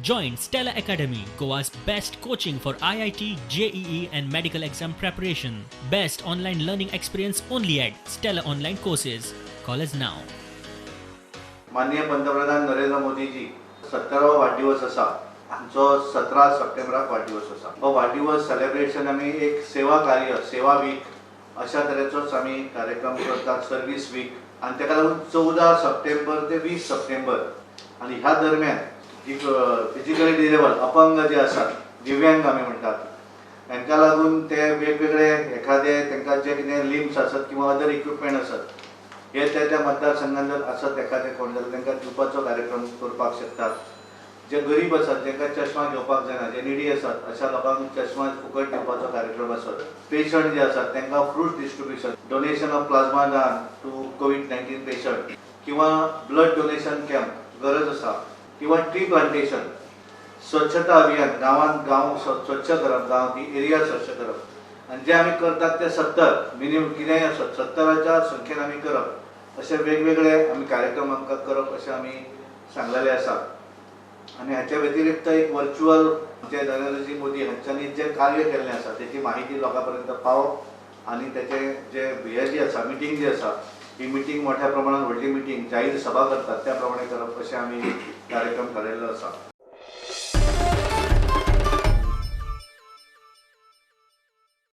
Join Stella Academy, Goa's best coaching for IIT, JEE, and medical exam preparation. Best online learning experience only at Stella Online Courses. Call us now. माननीय पंतप्रधान नरेंद्र मोदीजी 70वो वाडदिवस आसा. आमचो 17 सप्टेंबराक वाडदिवस आसा. हो वाडदिवस सेलिब्रेशन आमी एक सेवा कार्य, सेवा वीक अशा तरेचोच आमी कार्यक्रम करतात, सर्वीस वीक. आनी ताका लागून 14 सप्टेंबर ते 20 सप्टेंबर आनी ह्या दरम्यान जी फिजिकली डिजेबल, अपंग जे आसात, दिव्यांग आमी म्हणटात, तांकां लागून ते वेगवेगळे एखादे तांकां जे कितें लिम्स आसत किंवा अदर इक्विपमेंट आसत, हे त्या त्या मतदारसंघात जर आसत एखादे कोण जाल्यार तांकां दिवपाचो कार्यक्रम करपाक शकतात. जे गरीब आसात, जांकां चश्मा घेवपाक जायना, जे निडी आसात, अशा लोकांक चश्मा फुकट दिवपाचो कार्यक्रम आसत, पेशंट जे आसात तांकां fruit distribution, donation of plasma दान टू कोवीड 19 पेशंट किंवा ब्लड डोनेशन कॅम्प गरज आसा किंवा ट्री प्लांटेशन, स्वच्छता अभियान, गांवांत गांव स्वच्छ करप, गांव ती एरिया स्वच्छ करप. आनी जे आमी करतात ते 70 मिनिमम कितेंय आसत, 70च्या संख्येन आमी करप, अशे वेगवेगळे आमी कार्यक्रम आमकां करप अशें आमी सांगलेले आसा. आनी हाच्या व्यतिरिक्त एक वर्च्युअल आमचे नरेंद्रजी मोदी हांच्यांनी जे कार्य केल्लें आसा तेची माहिती लोकां पर्यंत पावप आनी तेचे जे हे जी आसा, मिटींग जी आसा, ही मिटींग मोठ्या प्रमाणात व्हडली मिटींग, जाहीर सभा करतात त्या प्रमाणे करप अशें आमी कार्यक्रम थारायल्लो आसा.